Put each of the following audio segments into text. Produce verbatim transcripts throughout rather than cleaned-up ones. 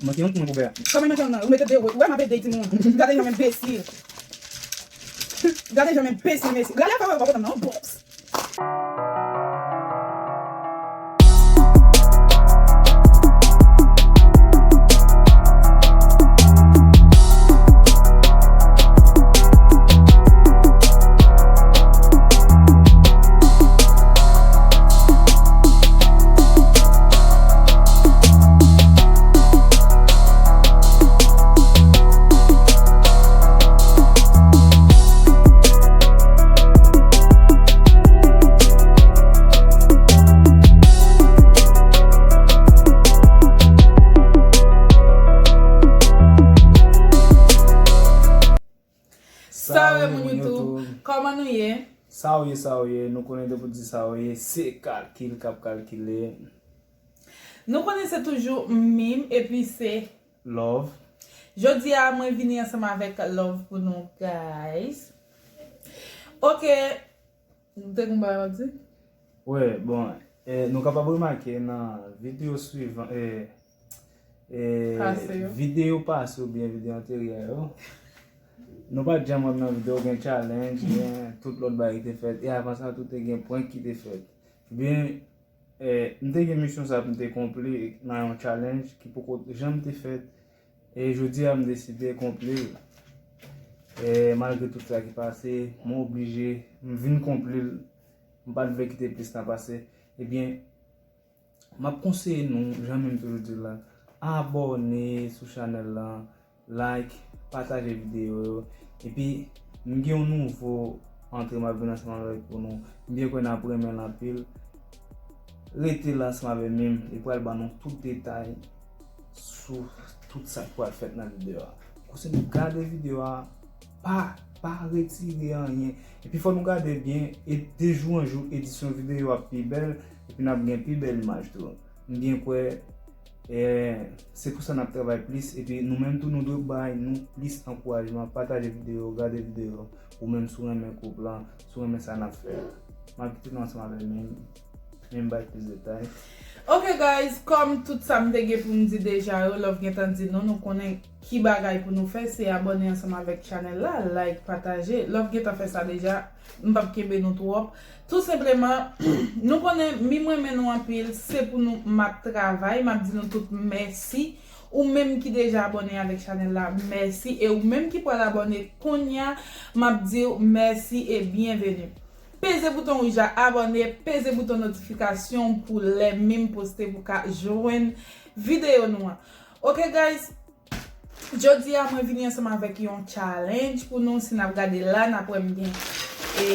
Manke yon ti mwen pou bè. Kòman manke yon nan? Ou mete de, ou wè m ap ede timoun. Gade jan m enbesil. Gade jan m enbesil, mesye. Gade afè yo pa kontan nan, boss. Salut moun YouTube, kòman nou ye? Sa w ye, sa w ye, nou konnen depi w di sa w ye, se kalkil k ap kalkile. Nou konnen se toujou Mim epi se Love. Jodi a mwen vini ansanm avèk Love pou nou, guys. Ok, ou te gon bagay w ap di? Wi, bon, eh, nou kapab remake nan videyo swivan, eh, eh, videyo pase oubyen videyo anterye yo, nou pa t janm wè m nan videyo, gen challenge, gen tout lòt bagay ki te fèt, e avan sa tou te gen prank ki te fèt. Ebyen, eh, m te gen misyon sa pou m te konpli nan yon challenge ki poko janm te fèt, e jodi a m deside konpli l. E malgre tout sa ki pase, mwen oblije, m vin konpli l, m pa t vle kite plis tan pase. Ebyen, m ap konseye nou, jan menm toujou di l la, abòne sou chanèl lan, like, pataje videyo yo. Epi, m gen yon nouvo antre m ap vin ansanm avèk pou nou. M byen kwè n ap renmen l anpil. Rete la ansanm avè m, li pral ban nou tout detay sou tout sa k pral fèt nan videyo a. Konseye nou gade videyo a, pa, pa retire anyen. Epi fò nou gade byen, e de jou an jou, edisyon videyo ap pi bèl, epi n ap gen pi bèl imaj tou. M byen kwè, e, se pou sa n ap travay plis, epi nou menm tou, nou dwe bay nou plis ankourajman, pataje videyo, gade videyo, ou menm si w renmen koup lan, si w renmen sa n ap fè a. M ap kite nou ansanm avè Mim, Mim bay plis detay. Ok, guys, kòm tout sa m te gen pou m di deja yo, Love gentan di nou, nou konnen ki bagay pou nou fè, se abòne ansanm avèk chanèl la, like, pataje. Love gentan fè sa deja, m p ap kenbe nou twòp. Tou senpleman, nou konnen Mim renmen nou anpil, se pou nou m ap travay, m ap di nou tout mèsi. Ou menm ki deja abòne avèk chanèl la, mèsi. E ou menm ki pral abòne kounye a, m ap di w mèsi e byenveni. Peze bouton wouj la, abòne, peze bouton notifikasyon pou lè Mim poste pou ka jwenn videyo nou an. Ok, guys, jodi a mwen vini ansanm avèk yon challenge pou nou. Si n ap gade la, n ap wè m gen, e,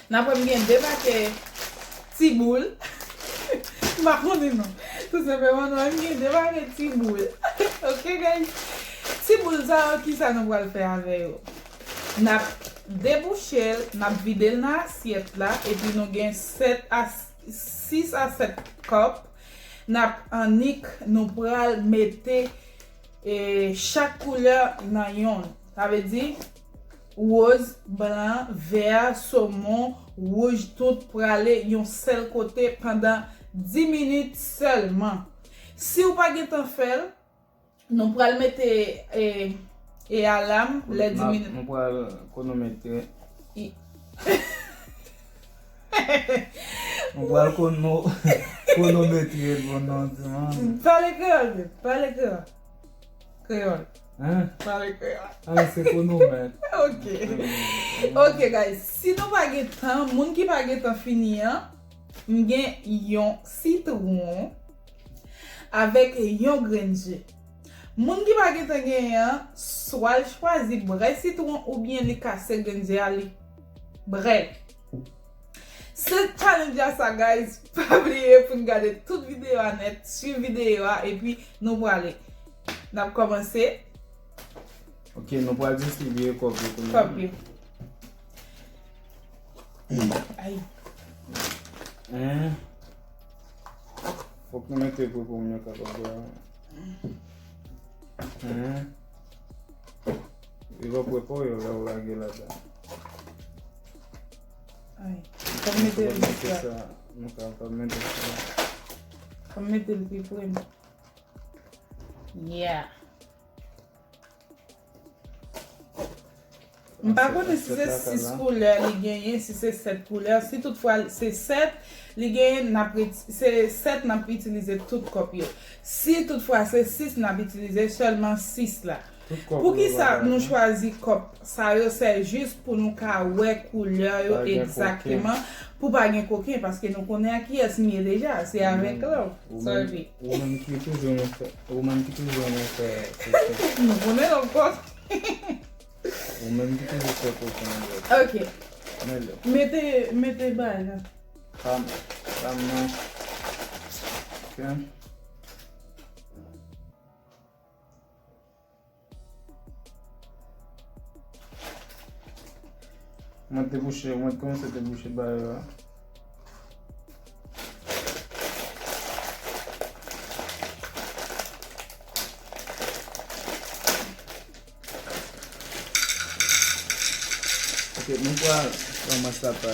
n ap wè m gen de pakè ti boul. M pa konnen non. Tou senpleman, nou wè m gen de pakè ti boul. Ok, guys. Ti boul sa yo, kisa nou pral fè avè yo? N ap debouche l, n ap vide l nan asyèt la, epi nou gen sèt a, sis a sèt kòp. N ap annik, nou pral mete, e, chak koulè nan yonn. Sa vle di, woz, blan, vè, somon, wouj, tout prale yon sèl kote pandan dis minit sèlman. Si w pa gentan fè l, nou pral mete, e, e, alam lè dis minit. Nou pral konometre. I- Nou pral kono-, konometre l pou nou, timoun. Pale kreyòl, men. Pale kreyòl. Kreyòl. Hein? Pale kreyòl. Ah, se konomèt. Ok. Ok, guys. Si nou pa gen tan, moun ki pa gen tan fini an, m gen yon sitwon avèk yon grenn je. Moun ki pa gen tan genyen an, swa l chwazi brè sitwon oubyen li kase grenn je a, li brè l. Se challenge a sa, guys. Pa bliye pou n gade tout videyo a nèt, swiv videyo a, epi nou prale. N ap kòmanse. Ok, nou pral distribye kòb yo kounye a. Kòb yo. Ay. Hein? Fòk nou mete pou pou moun yo kapab wè. Hein? Li pa prè pou yo lè w lage ladan. Ay. Fò m mete l pi pre. Nou kapab mete sa. Fò m mete l pi pre. Yeah. M pa konnen si se sis koulè li genyen, si se sèt koulè. Si toutfwa se sèt, li genyen, n ap reti-, se sèt n ap itilize tout kòp yo. Si toutfwa se sis, n ap itilize sèlman sis la. Poukisa nou chwazi kòp sa yo? Se jis pou nou ka wè koulè yo egzakteman, pou pa gen koken, paske nou konnen a kiyès m ye deja, se avèk Love. Sorry. Ou menm ki toujou renmen fè, ou menm ki toujou renmen fè koken. Nou konnen Love kòk. Ou menm ki toujou fè koken, Love. Ok. Men Love. Mete, mete bagay la. Pam, pam nan. Ok. Mwen te bouche, mwen te kòmanse te bouche bagay la. Ok, nou pral ranmase sa pa.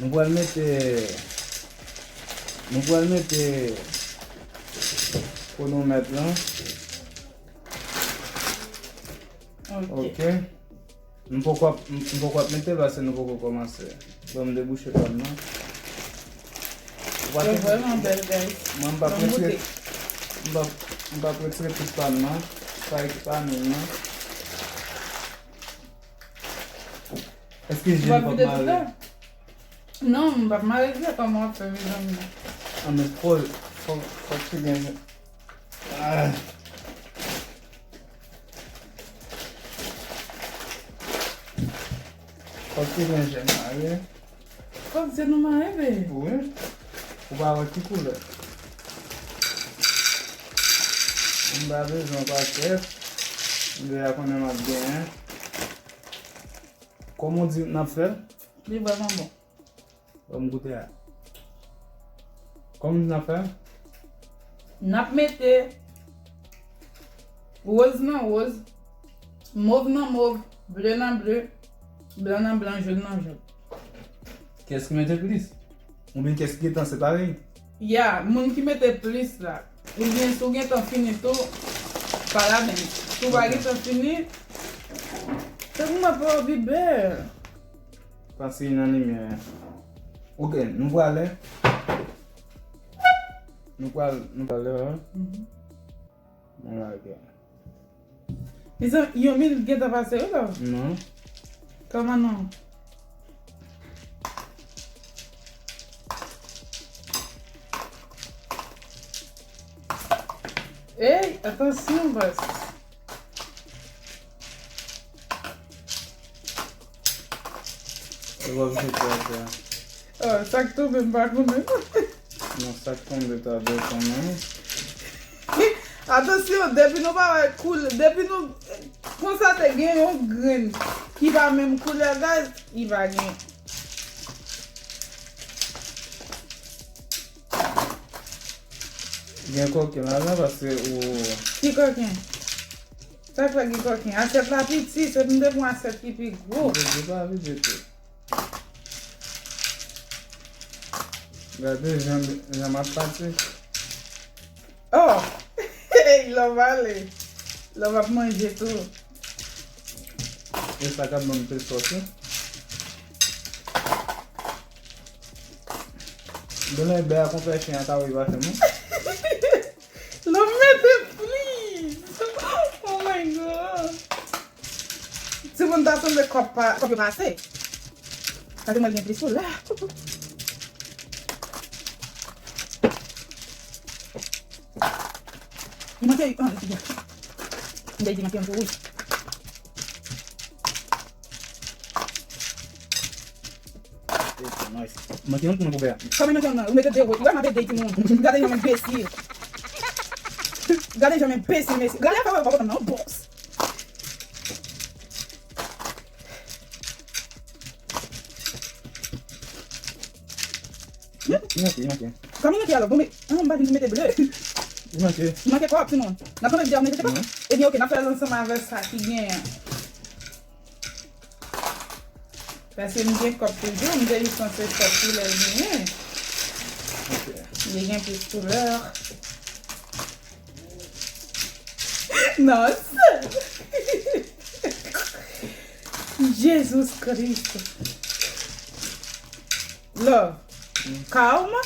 Nou pral mete, nou pral mete kwonomèt lan. Ok. Ok. M poko ap, m, m poko ap mete l paske nou poko kòmanse. Bon, m debouche pam nan. Yo vrèman bèl, guys. Mwen, m p ap retire, m p ap, m p ap retire tout pam nan. Sa e ki pa menm nan. Èske je m p ap mare? Non, m p ap mare je. Kòman w ap fè, mezanmi? An, men fò, fò, fòk te gen. Ah. Fòk te gen je mare. Fòk je nou mare, be. Wi. Ou pa wè ki koulè. M pa bezwen pakèt. M deja konnen m ap genyen. Kòman w di n ap fè l? Li vrèman bon. Ban m goute a. Kòman n ap fè? N ap mete woz nan woz, mov nan mov, ble nan ble, blan nan blan, jòn nan jòn. Kiyès ki mete plis? Oubyen kiyès ki gentan separe? Ya, moun ki mete plis la. Oubyen si w gentan fini tou, pa lapenn. Si w pa gentan fini, tankou m ap fè w pi bèl. Pase nan limyè a. Ok, nou prale. Nou pral, nou prale, hein? Mhm. Nou lage. Mezanmi, yon minit gentan pase, wi, la. Non. Kòman non? Ey, atansyon, bòs. Ou pa vle fè sa. Oh, sa k tonbe, m pa konnen. Non, sa k tonbe ta dwe konnen. Atansyon, depi nou pa wè koulè, depi nou konstate gen yon grenn ki pa menm koulè, guys, li pa gen. Gen koken ladan paske ou... Ki koken? Sa k fè gen koken? Asyèt la piti, se pou m te pran asyèt ki pi gwo. Mwen di pa vide tou. Gade jan, jan m ap pati. Oh! Hey, Love ale. Love ap manje tou. E sa k ap ban m plis fòs, wi. Donnen bè a konpè chen an ka wè pa fè mwen. Love mete plis. Oh my God. Timoun ta sanble kòb pa, kòb yo pa ase. Gade mwen gen plis koulè. Li manke, ah, li pi byen. M te di manke yon kou wouj. Manke yon kou nan kouvè a. Kòman manke yon nan? Ou mete de wòch. Ou wè m ap ede timoun. Gade jan m enbesil. Gade jan m enbesil, mesye. Gade afè ou pa kontan nan bòs. Li manke, li manke. Kòman li manke alò? Bon, men, ah, m pa vin mete ble. Li manke. Li manke kòb, timoun. N ap kanpe di a, ou mete kòb? Non. Ebyen, ok, n ap fè l ansanm avè sa ki genyen. Paske m gen kòb toujou, m te jis panse kòb koulè l genyen. Ok. Li gen plis koulè. Non, sè. Jesus Christ. Love. Calma.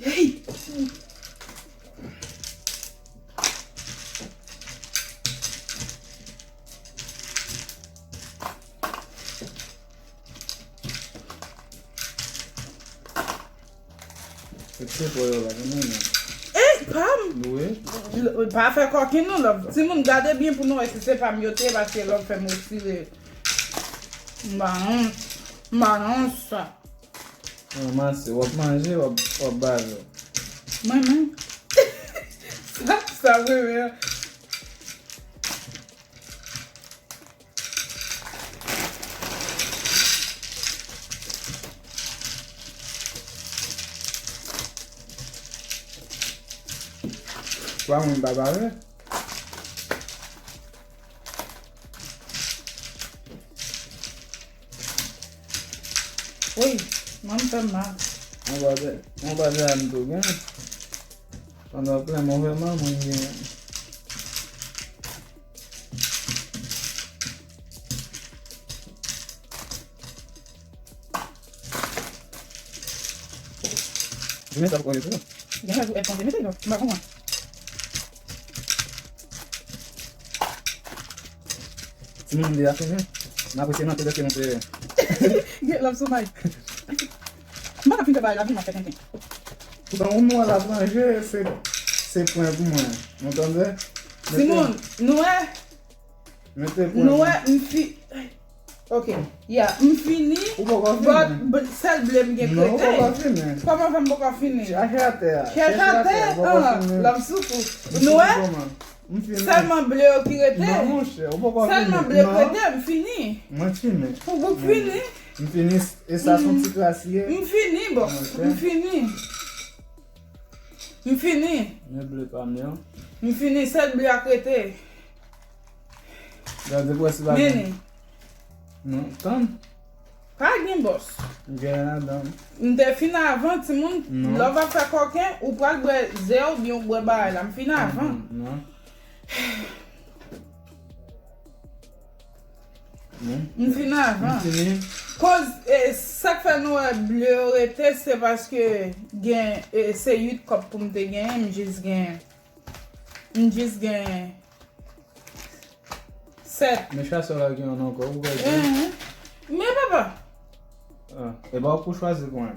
Hey! Se te pou yo la, men non. Ey, pa m! Wi. L-, pa fè kòken non, love. Timoun, gade byen pou nou wè si se pa m yo te ye, paske love fè m retire. M pa wont. M pa nan sa. Ranmase, w ap manje, w ap, w ap bave. Mwen menm. Sa, sa vre, men. Kwa mwen pa pare? Wi, mwen m fè m mal. Mwen pa fè, mwen pa fè m tou gen. Pandan plen mwen fè mal, mwen gen. Jimmy sa pou konn tou. Gen sa pou èd konn Jimmy, se lò. M pa konprann. Timoun, li a fini. M apresye nan tout de ke nou te. Gen lòm sou may. M pa ka fin fè bagay la, vin m ap fè tenten. Poutan, ou nou al etranje, se, se pwen pou mwen. Nou tande? Timoun, nou wè? Mete pwen. Nou wè, m fi-, ok, ya, m fini. Ou poko fini? But, but sèl ble m gen k rete. Non, ou poko fini. Kòman fè m poko fini? Chache atè a. Chache atè a, ou poko fini. Lòm sou kou. Nou wè? M fini. Sèlman ble yo ki rete. Non, monchè, ou poko fini. Sèlman ble k rete, m fini. Mwen fini. Pou, pou fini. M fini, e sa son ti kras ye. M fini, bòs. M fini. M fini. Men ble pa m yo. M fini, sèl ble a k rete. Gade pou wè si pa gen. Nene. Non, tann. Pa gen bòs. Gen ladan. M te fin avan, timoun. Non. Lè w ap fè kòken, ou pral bwè zè oubyen ou bwè bagay la. M fin avan. Non. M fin avan. M fini. Koz, e, sa k fè nou wè ble yo rete, se paske gen, e, se uit kòb pou m te genyen, m jis gen, m jis gen sèt. Men chasè la gen youn ankò, ou wè. Enhen. Men papa. Ah, e pa ou pou chwazi pou mwen.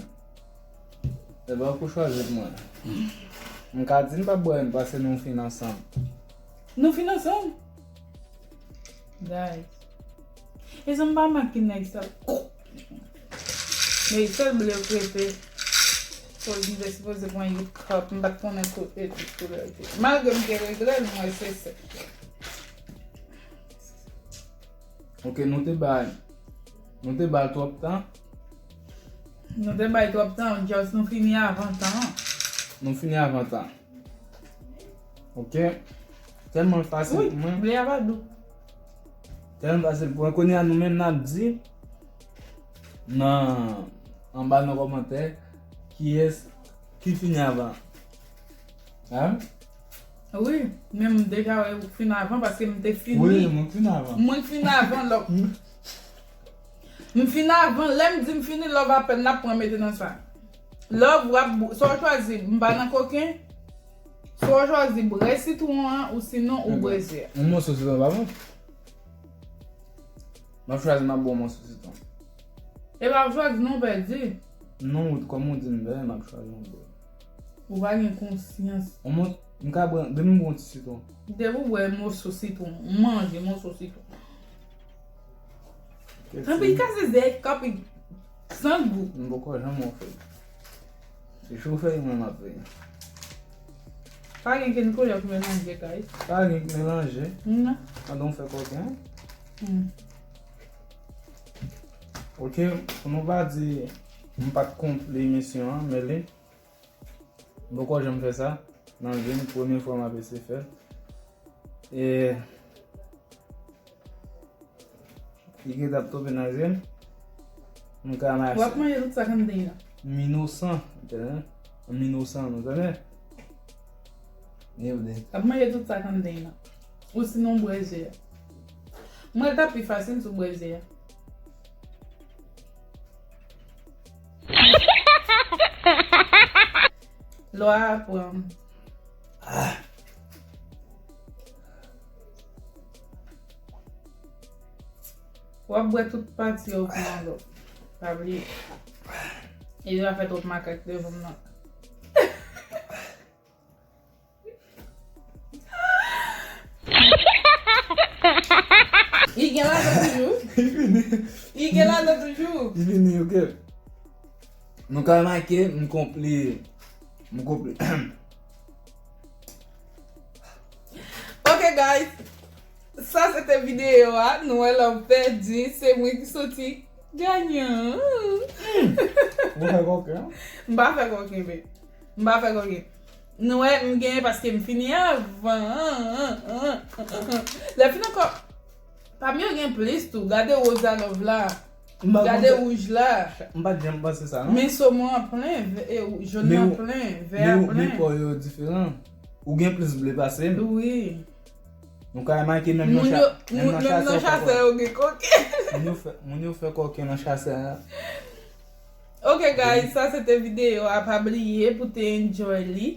E pa ou pou chwazi pou mwen. M ka di n p ap bwè youn paske nou fin ansanm. Nou fin ansanm? Guys. E sa m pa manke nèg sa. Men sèl ble k rete. Koz m te sipoze pran yon kòp, m pa t konnen kote tout koulè yo te. Malgre m te regle l, m wè se sèt. Ok, nou te bay, nou te bay twòp tan. Nou te bay twòp tan, just nou fini avan tan. Nou fini avan tan. Ok. Tèlman fasil pou mwen. Wi, ble a pa dou. Tèlman fasil pou mwen. Kounye a nou menm n ap di nan, anba nan kòmantè, kiyès ki fini avan. Hein? Wi, men m deja wè ou fin avan paske m te fini. Wi, mwen fin avan. Mwen fin avan, lò. M fin avan, lè m di m fini, love apèn n ap pran mete nan sa. Love, w ap, swa w chwazi, m pa nan koken, swa w chwazi bwè sitwon an, ou sinon ou bwè zè. Yon mòso sitwon pa bon? M ap chwazi, m ap bwè yon mòso sitwon. E pa w chwazi non, pèdi. Non, ou, kòm ou di m bwè, m ap chwazi yon bwè. Ou pa gen konsyans. Yon mò-, m ka bwè, depi m bwè yon ti sitwon. Depi w bwè mòso sitwon, ou manje mòso sitwon. Tanpri, kase zè, tanpri. San gou. M poko janm wè w fè. Se chofe mwen m ap fè. Pa gen kenn koulè pou melanje, guys. Pa gen ki melanje. Non. Pandan w fè kòken. Hmm. Ok, pou nou pa di M pa t konpli emisyon an, men li, m poko janm fè sa nan vi m, premye fwa m ap eseye fè l. E li gentan ap tonbe nan je m. M ka manje. W ap manje tout sa k anndan l lan. M inosan, ou tande? M inosan, nou tande? Evre. W ap manje tout sa k anndan l lan. Ou sinon bwè je a. Mwen, l t ap pi fasil si w bwè je a. Lwa a pran. Ah. W ap bwè tout pati yo pou mwen, bro. Pa bliye. E yo va fè twòp makak devan m nan. Li gen ladan toujou. Li fini. Li gen ladan toujou. Li fini, ok. Nou ka remake, m konpli. M konpli. Ok, guys. Sa se te videyo a. Nou wè lòm pèdi. Se mwen ki soti ganyan. Ou fè koken? M pa fè koken, babe. M pa fè koken. Nou wè, m genyen paske m fini avan. Lè fin ankò. Pa m yo gen plis tou. Gade woz a love la. M pa Gade konprann. Wouj la. M pa t janm panse sa, non. Men somon an plen, vè- e, jòn nan plen, vè a plen. Men kò yo diferan. Ou gen plis ble pase m. Wi. Nou ka remake menm nan Moun yo, chak, menm moun, nan menm nan chasè, chasè yo gen koken. Moun yo fè, moun yo fè koken nan chasè a. Ok, guys, sa se te videyo a. Pa bliye pou te enjoy li.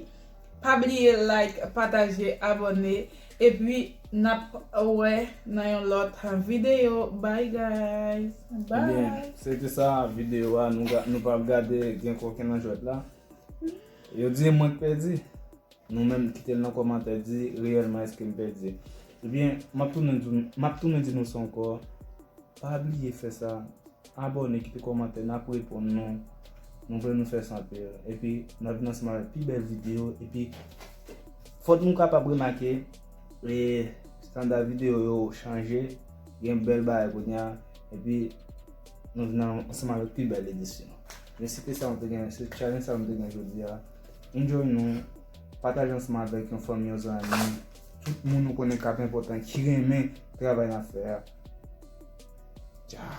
Pa bliye like, pataje, abòne. Epi, n ap wè nan yon lòt videyo. Bye, guys. Bye. Ebyen, se te sa videyo a. Nou ga- nou pa ap gade gen koken nan jwèt la. Yo di mwen k pèdi. Nou menm, kite l nan kòmantè, di reyèlman èske m pèdi. Ebyen, m ap tounen di, m ap tounen di nou sa ankò. Pa bliye fè sa. Abòne, kite kòmantè, n ap reponn nou. Nou vle nou fè sa anpil. Epi, n ap vin ansanm avèk pi bèl videyo. Epi, fòk nou kapab remake, e, estanda videyo yo chanje. Gen bèl bagay kounye a. Epi, nou vin ansanm avèk pi bèl edisyon. Men se te sa nou te gen, se challenge sa nou te gen jodi a. Enjoy nou, pataje ansanm avèk yon fanmi, yon zanmi, tout moun ou konnen k ap enpòtan, ki renmen travay n ap fè a. Tcha.